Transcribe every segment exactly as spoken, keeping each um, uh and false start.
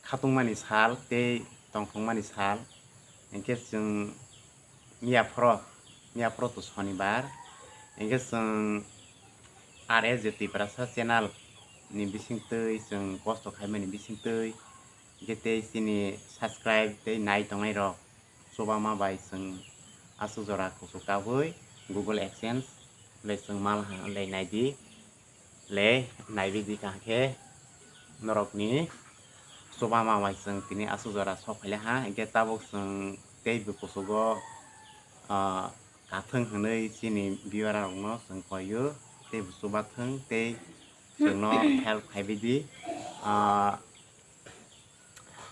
khatungmani sal tei tongthokmani sal, hinkhe chwng miyaphoro, miyaphoro to sonibar, hinkhe chwng R S J Tiprasa channel ni bisingtwi chwng kosto khaimani bisingtwi, hinkhe tei chini subscribe tei nai tongnai rok chubama bai chwng aswk jora kuchuk kabwi Google AdSense le chwng mal ha le naidi. Le naibi di kaham khe norokni chubama bai chwng tini aswk jora sok phaile ha, hinkhe tabuk chwng tei bo kuchugo, ah, kathwng hwnwi chini viewer rokno chwng koio, tei bo chubathwng tei chwngno help khaibai di. Ah,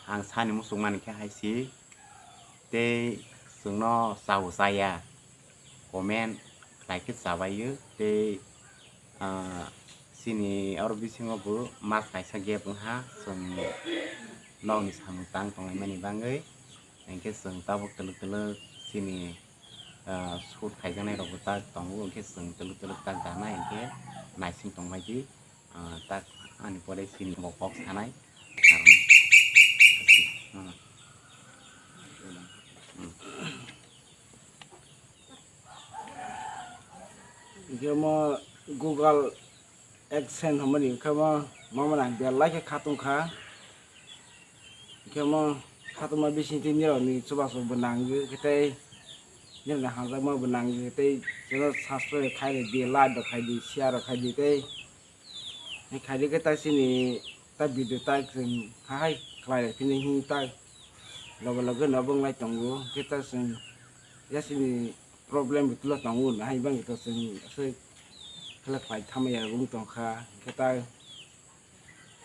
Ang sani muchungmani khe hai si, tei chwngno chao chaya comment khlai khe chabaio, tei, ah, chini oro bisingo bo mas kaisa gap wngha, chwng nokni samung tang tonglaimani bagwi, hinkhe chwng tabuk twlwk twlwk chini, ah, shoot khaijaknai rokbo tak tongo, hinkhe chwng twlwk twlwk tak danai hinkhe naising tongbai di. Ah, tak ani pore chini bo kok sanai. Karon, hmm. Hmm. Hinkhe mo Google AdSense hwnmani hinkhe mo, mo mani ang belai khe khatung kha. Hinkhe mo khatungma bisingtwi nirokni chubachu bo nangwi khe tei nirokni hamjakma bo nangwi khe tei chwngno subscribe khai rw di, like rok khai di, share rok khai di tei. Hai khaidi khe ta chini ta video ta chwng hai khlai phini hi ta loge loge no bwnglai tongo, khe ta chwng ya chini problem bo tula tongo, hai bang to chwng aswk khlai khlai thamaya wng tongkha, khe ta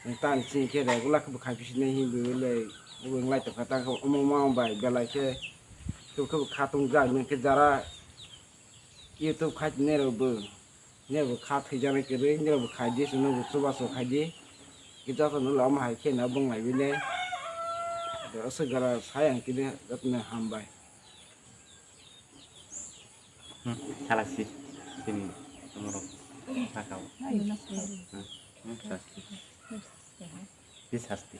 chwng ta chini khe regular khe bo khai phisini hi bo le wng lai tongkha, ta omo ma bai belai khe khe khe bo khatung jak nang khe jara YouTube khai tini rok bo. Nirok bo kha thwijaknai kwrwi, nirok bo khai di, chwngno bo chubachu khai di. Khe jotono le omo hai khe no bwnglai bini. Aswk jora sai ang tini jotono hambai. Hmm, salasi, chini, tomorok, sakao. Hmm, hmm, sasti. Di sasti.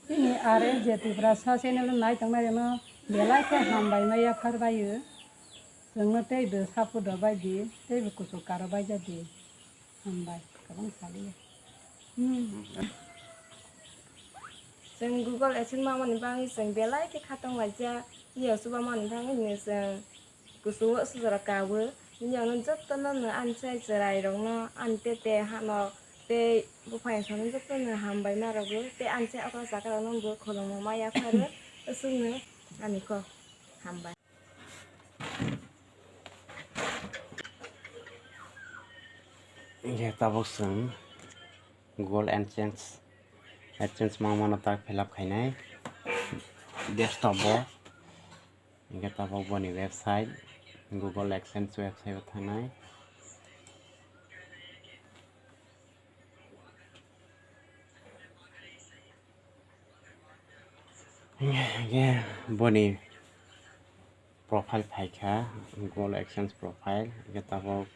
Chini R S J Tiprasa channel nai tongnai rokno belai khe hambai ma yaphar baio. Chwngno tei bo support rw bai di, tei bo kuchuk karo bai ja di. Hambai, kwbang saliya. Hmm. Chwng Google AdSense mamani bagwi chwng belai khe khatong laijak, iya chuba mani bagwi hwnwi chwng kuchugo sujaro kawo. Bini ulo jotono no ani chwrai chwrai rokno ani tete hano tei buphang songno jotono hambai ma rwgo tei ani chwrai okra chakra rokno bo khulumma ma yapharo. Aswkno ani kok hambai. Hinkhe tabuk chwng Google AdSense, AdSense ma mano tak fill up khainai desktop o. Hinkhe tabuk boni website, Google AdSense website o thangnai. Hinkhe boni profile phaikha, Google AdSense profile, hinkhe tabuk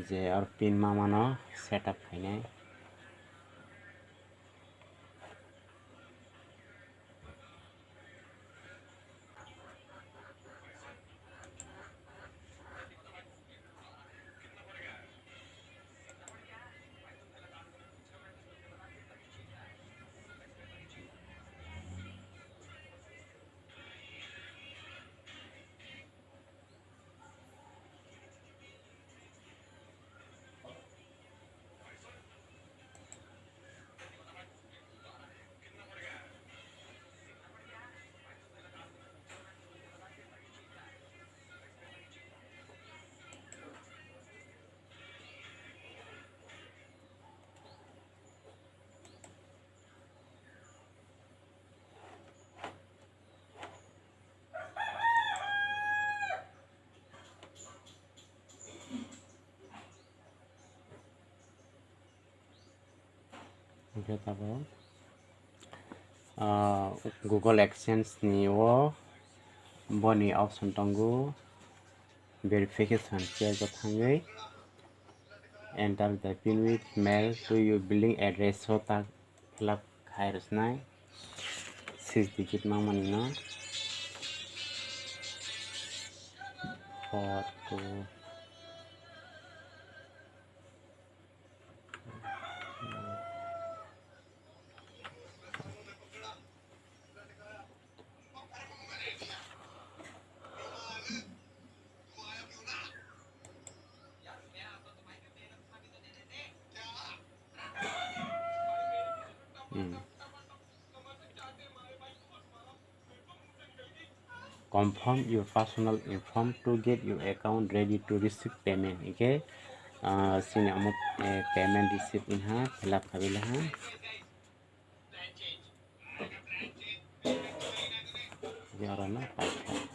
je aro pin ma mano setup khainai. Hinkhe tabuk, ah, Google AdSense ni o boni option tongo verification, khe bo thangwi enter the pin with mail to your billing address o tak Fill up khai rwsnai six digit mangmani no. Four two. Hmm. Confirm your personal inform to get your account ready to receive payment. Okay, ah, sini amo, eh, payment receipt wngha, fill up khabi laha. Ini oro no paikha.